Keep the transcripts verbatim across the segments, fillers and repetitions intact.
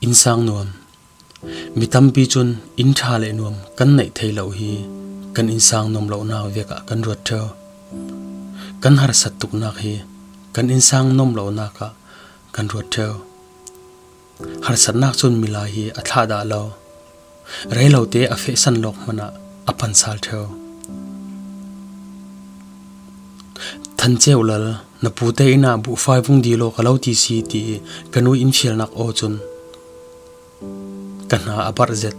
Innsang nuam. Mi tampi cun inn ṭha le nuam kan neih thei lo hi kan innsang nuam lonak vekah kan ruat ṭheu. Kan harsat tuknak hi kan innsang nuam lonak ah kan ruat ṭheu. Harsatnak cun milai hi a thlah dah lo, rei lote a fehsan lawk hmanah a pansal ṭheu. Than ceu lal, na pute inn ah buhfai vung dil aw ka lo ti si, ti i ka nu in fialnak aw cun ka hna a barh zet.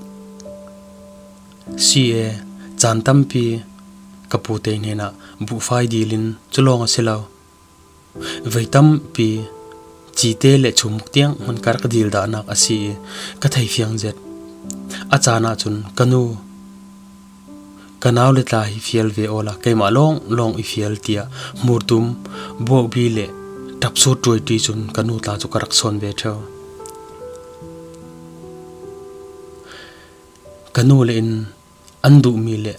Si e, caan tampi ka pute hnenah buhfai dil in cu lawng a si lo, vei tampi cite le chumuk tiang hmun ka rak dil dahnak a si i ka thei fiang zet. A caan ahcun ka nu, ka nau le tla hi fial ve awla keimah lawng lawng i fial, tiah hmurtum, bawhbi le ṭapsur ṭuaiṭi cun ka nu tla cu ka rak sawn ve ṭheu. Ka nu le in an duhmi le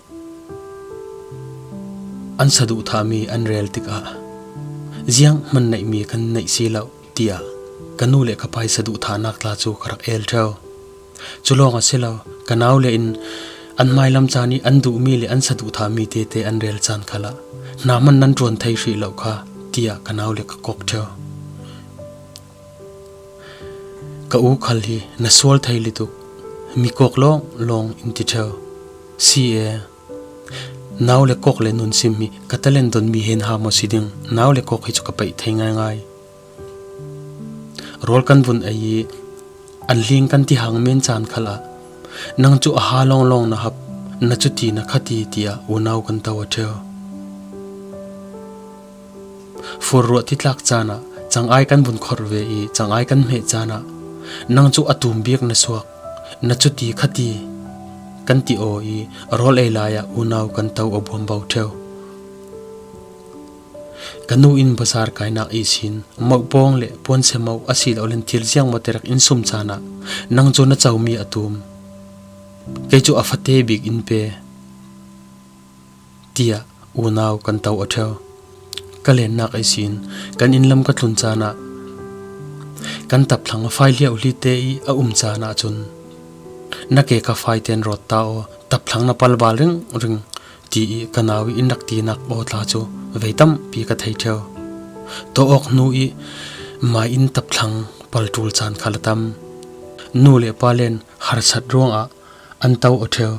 an saduhthahmi an rel tikah zianghman neihmi kan neih si lo, tiah ka nu le ka pa i saduhthahnak tla cu ka rak el ṭheu. Cu lawng a si lo, ka nau le in an hmailam caan i an duhmi le an saduhthahmi tete an rel caan khalah hna hman nan ṭuan thei hrih lo kha, tiah ka nau le ka kawk ṭheu. Ka u khal hi na sual thei lutuk, mi kawk lawng lawng in ti ṭheu. Si e, nau le kawk le nunsim hi ka talent donmi hen ha maw si ding? Nau le kawk hi cu ka peih thei ngaingai. Rawl kan vun ei i an hling kan ti hang men caan khalah nang cu a ha lawnglawng na hap, na cuti na khati, tiah unau kan to a ṭheu. Fur ruah titlak caan ah cangai kan vun khorh ve i cangai kan hmeh caan ah nang cu a tum bik na suak, na cuti khati kan ti aw i rawl ei lai ah unau kan to a buambo ṭheu. Ka nu in bazar kainak ihsin moh pawng le puansia moh a si lo len thil ziang maw te rak in sum caan ah nang cu na comi a tum. Kei cu a fate bik in pe, tiah unau kan to a ṭheu. Ka lennak ihsin kan inn lam ka tlun caan ah kan taphlang a fai hliauhli te i a um caan ahcun, na ke ka fai ten rawt ta aw, taphlang na palbal ringring, ti i ka nau i in rak tinak aw tla cu vei tampi ka thei ṭheu. Tawh awk hnu i mai in taphlang pal ṭul caan khal a tam. Nu le pa len harsat ruangah an to a ṭheu.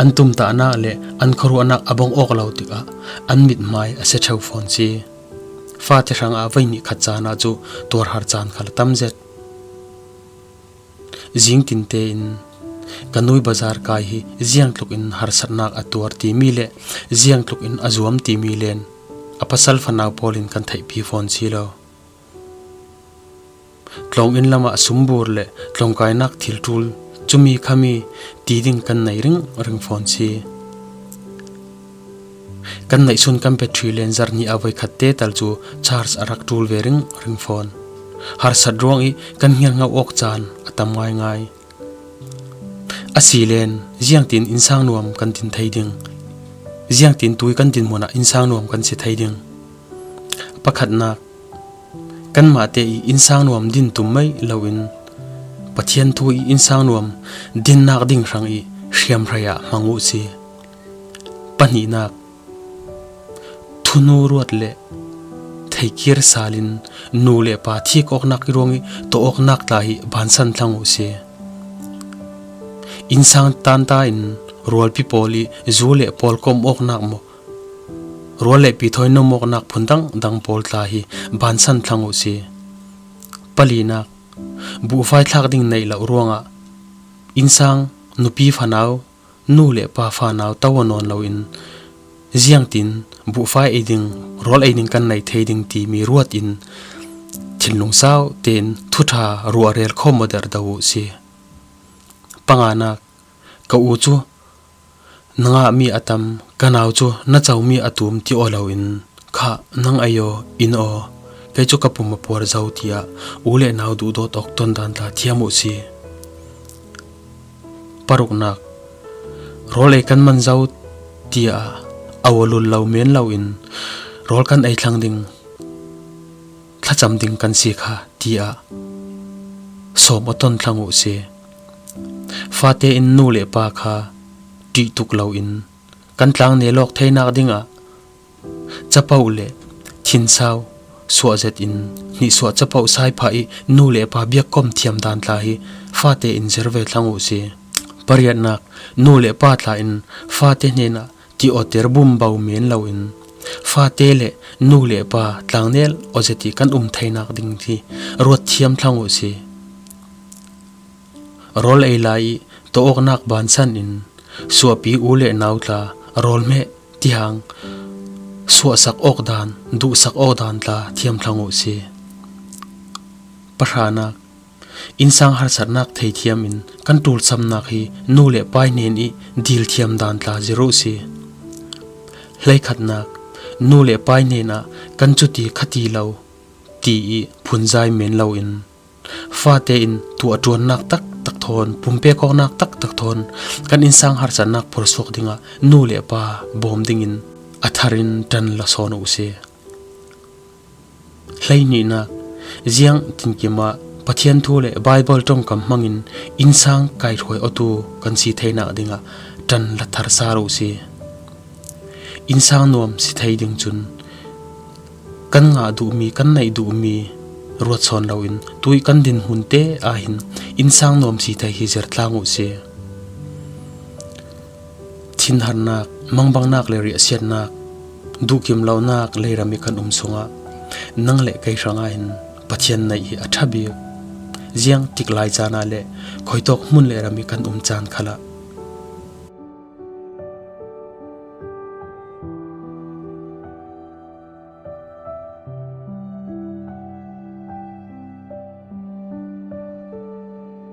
An tumtahnak le an khuaruahnak a bawng awk lo tikah an mithmai a sia ṭheu fawn si. Fate hrangah voi nih khat caan ah cu tuarhar caan khal a tam zet. Zingtin tein ka nu i bazar kai hi ziangtluk in harsatnak a tuar timi le ziangtluk in a zuam timi len a pasal fanau pawl in kan theihpi fawn si lo. Tlawng inn lamah sumbur le tlawngkainak thil ṭul, cumi khami ti ding kan nei ringring fawn si. Kan neihsun kan battery len zarh hnih a voikhat te tal cu charge a rak ṭul ve ringring fawn. Harsat ruang i kan hngiarngoh awk caan a tam ngaingai. A si len, ziangtin innsang nuam kan din thei ding? Ziangtin tui kan din hmunah innsang nuam kan si thei ding? Pakhatnak, kanmah te i innsang nuam din tum mei loin Pathian thu i innsang nuam dinnak ding hrang i hriamhrei ah hmang uh si. Pahnihnak, thunu ruat le theikir salin nu le pa thik awknak i ruang i tawh awknak tla hi bansan thlang uh si. Innsang tanta in rualpi pawl i zu le pawlkom awknak maw, rual le pithawi nom awknak phun dangdang pawl tla hi bansan thlang uh si. Palinak, buhfai thlak ding neih loh ruangah innsang nupi fanau, nu le pa fanau to aw nawn loin ziangtin buhfai ei ding, rawl ei ding kan nei thei ding timi ruat in thinlung sau tein thuṭha ruah rel khawm aw derh do uh si. Panganak, ka u cu na ngahmi a tam, ka nau cu na comi a tum ti aw loin, kha nang ei aw, in aw, kei cu ka pum a puar zo, tiah u le nau duhdawt awk tondan tla thiam uh si. Paruknak, rawl ei kan man zo, tiah a aw lul lo men loin rawl kan ei thlang ding, thlacam ding kan si kha, tiah sawm aw ton thlang uh si. Fate in nu le pa kha ṭih tuk loin kan tlangnel awk theinak dingah capoh le thinsau suah zetin hnihsuah capoh saiphah ih nu le pa biakkom thiam dan tla hi fate in zir ve thlang uh si. Pariatnak, nu le pa tla in fate hnenah ti awter bumbo men loin fate le nu le pa tlangnel aw zet ih kan um theinak ding hi ruat thiam thlang uh si. Rawl ei lai ih tawh awknak bansan in suahpi u le nau tla rawl hmeh tihang suahsak awk dan, duhsak awk dan tla thiam thlang uh si. Pahrahnak, innsang harsatnak theithiam in kan ṭulsamnak hi nu le pa hnen ih dil thiam dan tla zir uh si. Hleikhatnak, nu le pa hnenah kan cuti khati lo ti ih phunzai men loin fate in tuahṭuannak taktak thawn, pumpek awknak taktak thawn kan innsang harsatnak phursuak dingah nu le pa bawm dingin a thar in ṭan la sawn uh si. Hleihnihnak, ziang tinkim ah Pathian thu le Baibal ṭongkam hmangin innsang kaihruai awtu kan si theinak dingah ṭan la thar sal uh si. Innsang nuam si thei ding cun kan ngah duhmi, kan neih duhmi ruat sawn loin tuih kan dinhmunte ah hin innsang nuam si thei hi zir tlang uh si. Thinharnak, mangbangnak le riahsiatnak, duhkim lonak leiram ih kan um sungah nang le kei hrangah hin Pathian neih hi a ṭha bik. Ziang tik lai caan ah le khuitawk hmun le ram ih kan um caan khalah